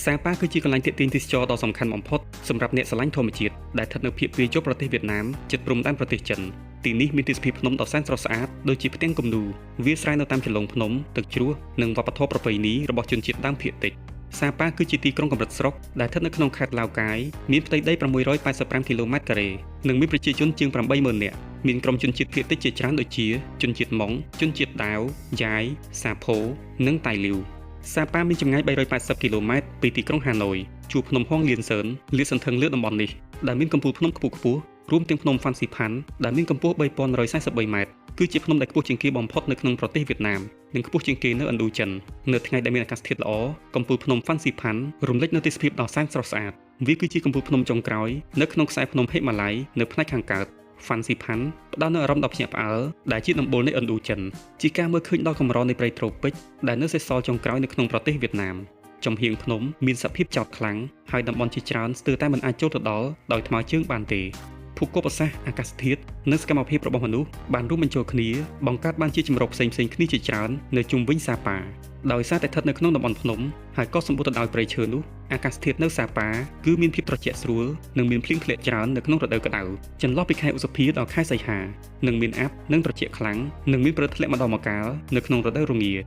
សាប៉ាគឺជាកន្លែងទាក់ទាញទេសចរដ៏សំខាន់បំផុតសម្រាប់អ្នកស្រឡាញ់ធម្មជាតិដែលស្ថិតនៅភាគពាយ័ព្យប្រទេសវៀតណាមជិតព្រំដែនប្រទេសចិនទីនេះមានទេសភាពភ្នំដ៏សែនស្រស់ស្អាតដូចជាផ្ទាំងគំនូរវាលស្រែនៅតាមជ្រលងភ្នំទឹកជ្រោះនិងវប្បធម៌ប្រពៃណីរបស់ជនជាតិដើមភាគតិចសាប៉ាគឺជាទីក្រុងកម្រិតស្រុកដែលស្ថិតនៅក្នុងខេត្តឡាវកាយមានផ្ទៃដី685គីឡូម៉ែត្រការ៉េនិងមានប្រជាជនជាង80,000នាក់មានក្រុមជនជាតិភាគតិចជាច្រើនដូចជាជនជាតិម៉ុងជនជាតិដាវយ៉ាយសាផូនិងតៃលីវ សាប៉ាមានចម្ងាយ380គីឡូម៉ែត្រពីទីក្រុងហាណូយជួរភ្នំហួងលៀនសឺនលាតសន្ធឹងលើតំបន់នេះដែលមានកំពូលភ្នំខ្ពស់ខ្ពស់រួមទាំងភ្នំហ្វាន់ស៊ីផាន់ដែលមានកម្ពស់3143ម៉ែត្រគឺជាភ្នំដែលខ្ពស់ជាងគេបំផុតនៅក្នុងប្រទេសវៀតណាមនិងខ្ពស់ជាងគេនៅឥណ្ឌូចិននៅថ្ងៃដែលមានអាកាសធាតុល្អកំពូលភ្នំហ្វាន់ស៊ីផាន់រំលេចនូវទេសភាពដ៏សែនស្រស់ស្អាតវាគឺជាកំពូលភ្នំចុងក្រោយនៅក្នុងខ្សែភ្នំហិមាល័យនៅផ្នែកខាងកើតហ្វាន់ស៊ីផាន់ផ្ដល់នូវអារម្មណ៍ដ៏ភ្ញាក់ផ្អើលដែលជាដំបូលនៃឥណ្ឌូចិនជាការមើលឃើញដ៏កម្រនៃព្រៃត្រូពិចដែលនៅសេសសល់ចុងក្រោយនៅក្នុងប្រទេសវៀតណាមចំហៀងភ្នំមានសភាពចោតខ្លាំងហើយតំបន់ជាច្រើនស្ទើរតែមិនអាចចូលទៅដល់ដោយថ្មើរជើងបានទេភូមិកសាស្ត្រអាកាសធាតុនិងសកម្មភាពរបស់មនុស្សបានរួមបញ្ចូលគ្នាបង្កើតបានជាជម្រកផ្សេងៗគ្នាជាច្រើននៅជុំវិញសាប៉ាដោយសារតែស្ថិតនៅក្នុងតំបន់ភ្នំហើយក៏សម្បូរទៅដោយព្រៃឈើនោះអាកាសធាតុនៅសាប៉ាគឺមានភាពត្រជាក់ស្រួលនិងមានភ្លៀងធ្លាក់ច្រើននៅក្នុងរដូវក្តៅចន្លោះពីខែឧសភាដល់ខែសីហានិងមានអាប់និងត្រជាក់ខ្លាំងនិងមានព្រិតធ្លាក់ម្ដងម្កាលនៅក្នុងរដូវរងា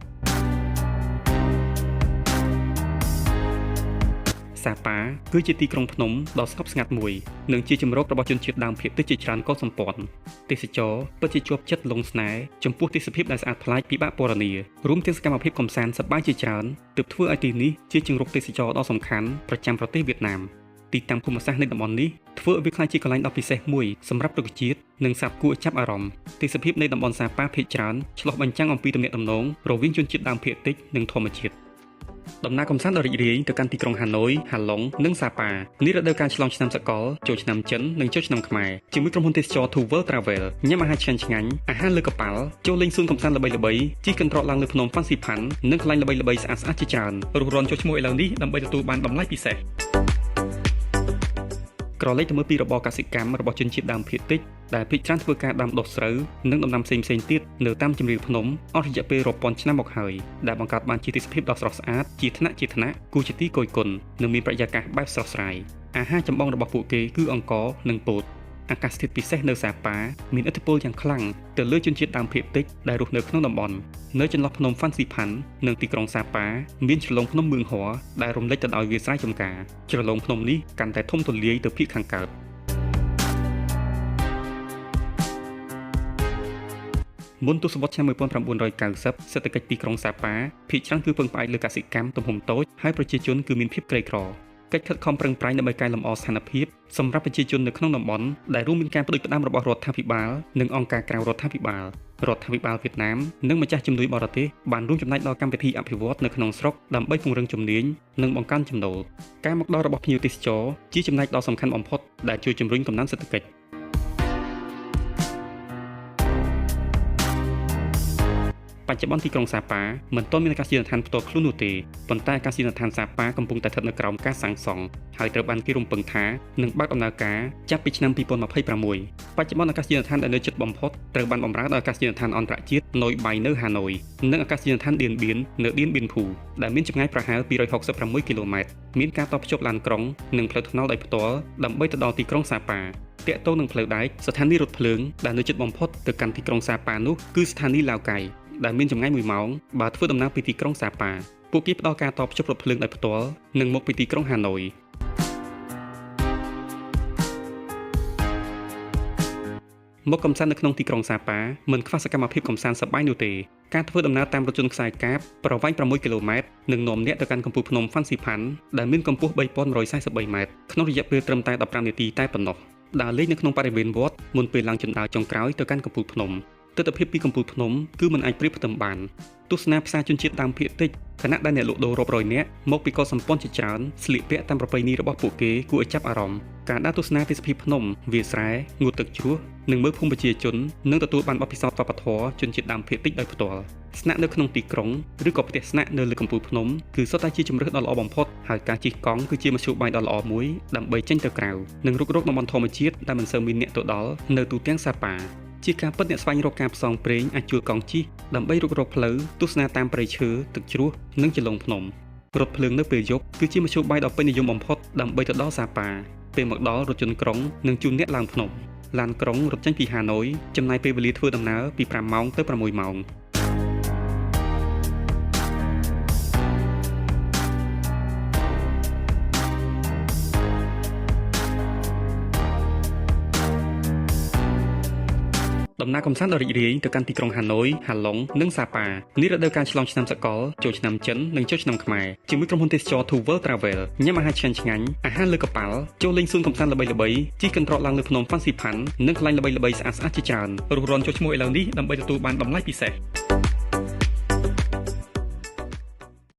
សាប៉ាគឺជាទីក្រុងភ្នំដ៏ស្ងប់ស្ងាត់មួយនិងជាជម្រករបស់ជនជាតិដើមភាគតិចជាច្រើនកុលសម្ព័ន្ធទេសចរពិតជាជាប់ចិត្តលង់ស្នេហ៍ចំពោះទេសភាពដែលស្អាតប្លែកពិបាកពណ៌នារួមទាំងសកម្មភាពកម្សាន្តសប្បាយជាច្រើនទើបធ្វើឲ្យទីនេះជាជង្រុកទេសចរដ៏សំខាន់ប្រចាំប្រទេសវៀតណាមទីតាំងភូមិសាស្ត្រនៃតំបន់នេះធ្វើឲ្យវាក្លាយជាកន្លែងដ៏ពិសេសមួយសម្រាប់រុក្ខជាតិនិងសត្វគួរឲ្យចាប់អារម្មណ៍ទេសភាពនៃតំបន់សាប៉ាភាគច្រើនឆ្លុះបញ្ចាំងអំពីទំនាក់ទំនងរវាងជនជាតិដើមភាគតិចនិងធម្មជាតិដំណើរកម្សាន្តដ៏រីករាយទៅកាន់ទីក្រុងហាណូយហាឡុងនិងសាប៉ានេះរដូវកាលឆ្លងឆ្នាំសកលចូលឆ្នាំចិននិងចូលឆ្នាំខ្មែរជាមួយក្រុមហ៊ុនទេសចរ Two World Travel ញ៉ាំអាហារឆ្ងាញ់ឆ្ងាញ់អាហារលើកប៉ាល់ចូលលេងសួនកម្សាន្តល្បីៗជិះកន្ត្រកឡើងលើភ្នំហ្វាន់ស៊ីផាន់និងកន្លែងល្បីៗស្អាតៗជាច្រើនរុះរាន់ចុះឈ្មោះឥឡូវនេះដើម្បីទទួលបានតម្លៃពិសេសក្រឡេកទៅមើលពីរបរកសិកម្មរបស់ជនជាតិដើមភាគតិចដែលភាគច្រើនធ្វើការដាំដុះស្រូវនិងដំណាំផ្សេងៗទៀតនៅតាមជម្រាលភ្នំអស់រយៈពេលរាប់ពាន់ឆ្នាំមកហើយដែលបង្កើតបានជាទេសភាពដ៏ស្រស់ស្អាតជាថ្នាក់ជាថ្នាក់គួរជាទីគយគន់និងមានបរិយាកាសបែបស្រស់ស្រាយអាហារចម្បងរបស់ពួកគេគឺអង្ករនិងពោតអាកាសធាតុពិសេសនៅសាប៉ាមានឥទ្ធិពលយ៉ាងខ្លាំងទៅលើជនជាតិដើមភាគតិចដែលរស់នៅក្នុងតំបន់នៅចន្លោះភ្នំហ្វាន់ស៊ីផាន់និងទីក្រុងសាប៉ាមានជ្រលងភ្នំមឿងហ័រដែលរំលេចទៅដោយវាលស្រែចម្ការជ្រលងភ្នំនេះកាន់តែធំទូលាយទៅភាគខាងកើតមុនទសវត្សរ៍ឆ្នាំ1990សេដ្ឋកិច្ចទីក្រុងសាប៉ាភាគច្រើនគឺពឹងផ្អែកលើកសិកម្មទំហំតូចហើយប្រជាជនគឺមានភាពក្រីក្រកិច្ចខិតខំប្រឹងប្រែងដើម្បីកែលម្អស្ថានភាពសម្រាប់ប្រជាជននៅក្នុងតំបន់ដែលរួមមានការផ្ដួចផ្ដើមរបស់រដ្ឋាភិបាលនិងអង្គការក្រៅរដ្ឋាភិបាលរដ្ឋាភិបាលវៀតណាមនិងម្ចាស់ជំនួយបរទេសបានរួមចំណែកដល់កម្មវិធីអភិវឌ្ឍន៍នៅក្នុងស្រុកដើម្បីពង្រឹងជំនាញនិងបង្កើនចំណូលការមកដល់របស់ភ្ញៀវទេសចរជាចំណែកដ៏សំខាន់បំផុតដែលជួយជំរុញកំណើនសេដ្ឋកិច្ចបច្ចុប្បន្នទីក្រុងសាប៉ាមិនទាន់មានអាកាសយានដ្ឋានផ្ទាល់ខ្លួននោះទេប៉ុន្តែអាកាសយានដ្ឋានសាប៉ាកំពុងតែស្ថិតនៅក្រោមការសាងសង់ហើយត្រូវបានគេរំពឹងថានឹងបើកដំណើរការចាប់ពីឆ្នាំ2026បច្ចុប្បន្នអាកាសយានដ្ឋានដែលនៅជិតបំផុតត្រូវបានបម្រើដោយអាកាសយានដ្ឋានអន្តរជាតិណូយបៃនៅហាណូយនិងអាកាសយានដ្ឋានឌៀនបៀននៅឌៀនបៀនភូដែលមានចម្ងាយប្រហែល266គីឡូម៉ែត្រមានការតភ្ជាប់ឡានក្រុងនិងផ្លូវថ្នល់ដោយផ្ទាល់ដើម្បីទៅដល់ទីក្រុងសាប៉ាទាក់ទងនឹងផ្លូវដែកស្ថានីយ៍រថភ្លើងដែលនៅជិតបំផុតទៅកាន់ទីក្រុងសាប៉ានោះគឺស្ថានីយ៍ឡាវកៃដែលមានចម្ងាយ1ម៉ោងបើធ្វើដំណើរពីទីក្រុងសាប៉ាពួកគេផ្ដល់ការតភ្ជាប់រថភ្លើងដោយផ្ទាល់និងមកពីទីក្រុងហាណូយមកកំសាន្តនៅក្នុងទីក្រុងសាប៉ាមិនខ្វះសកម្មភាពកំសាន្តសប្បាយនោះទេការធ្វើដំណើរតាមរថយន្តខ្សែកាបប្រវែង6គីឡូម៉ែត្រនឹងនាំអ្នកទៅកាន់កំពូលភ្នំហ្វាន់ស៊ីផាន់ដែលមានកម្ពស់3143ម៉ែត្រក្នុងរយៈពេលត្រឹមតែ15នាទីតែប៉ុណ្ណោះដើរលេងនៅក្នុងបរិវេណវត្តមុនពេលឡើងជណ្ដើរចុងក្រោយទៅកាន់កំពូលភ្នំទិដ្ឋភាពពីកំពូលភ្នំគឺមិនអាចប្រៀបផ្ទឹមបានទស្សនាផ្សារជនជាតិដើមភាគតិចខណៈដែលអ្នកលក់ដូររាប់រយនាក់មកពីកុលសម្ព័ន្ធជាច្រើនស្លៀកពាក់តាមប្រពៃណីរបស់ពួកគេគួរឲ្យចាប់អារម្មណ៍ការដើរទស្សនាទេសភាពភ្នំវាលស្រែងូតទឹកជ្រោះនិងមើលភូមិប្រជាជននិងទទួលបានបទពិសោធន៍វប្បធម៌ជនជាតិដើមភាគតិចដោយផ្ទាល់ស្នាក់នៅក្នុងទីក្រុងឬក៏ផ្ទះស្នាក់នៅលើកំពូលភ្នំគឺសុទ្ធតែជាជម្រើសដ៏ល្អបំផុតហើយការជិះកង់គឺជាមធ្យោបាយដ៏ល្អមួយដើម្បីចេញទៅក្រៅនិងរុករកតំបន់ធម្មជាតិដែលមិនសូវមានអ្នកទៅដល់នៅទូទាំងសាប៉ាជាការពិតអ្នកស្វែងរកការផ្សងព្រេងអាចជួលកង់ជិះដើម្បីរុករកផ្លូវទស្សនាតាមព្រៃឈើទឹកជ្រោះនិងជ្រលងភ្នំ។ រថភ្លើងនៅពេលយប់គឺជាមធ្យោបាយដ៏ពេញនិយមបំផុតដើម្បីទៅដល់សាប៉ាពេលមកដល់រថយន្តក្រុងនឹងជូនអ្នកឡើងភ្នំឡានក្រុងរត់ចេញពីហាណូយចំណាយពេលវេលាធ្វើដំណើរពី5ម៉ោងទៅ6ម៉ោងដំណើរកម្សាន្តដ៏រីករាយទៅកាន់ទីក្រុងហាណូយហាឡុងនិងសាប៉ានេះរដូវកាលឆ្លងឆ្នាំសកលចូលឆ្នាំចិននិងចូលឆ្នាំខ្មែរជាមួយក្រុមហ៊ុនទេសចរ Two World Travel ញ៉ាំអាហារឆ្ងាញ់ឆ្ងាញ់អាហារលើកប៉ាល់ចូលលេងសួនកម្សាន្តល្បីៗជិះកន្ត្រកឡើងលើភ្នំហ្វាន់ស៊ីផាន់និងកន្លែងល្បីៗស្អាតៗជាច្រើនរុះរាន់ចុះឈ្មោះឥឡូវនេះដើម្បីទទួលបានតម្លៃពិសេស។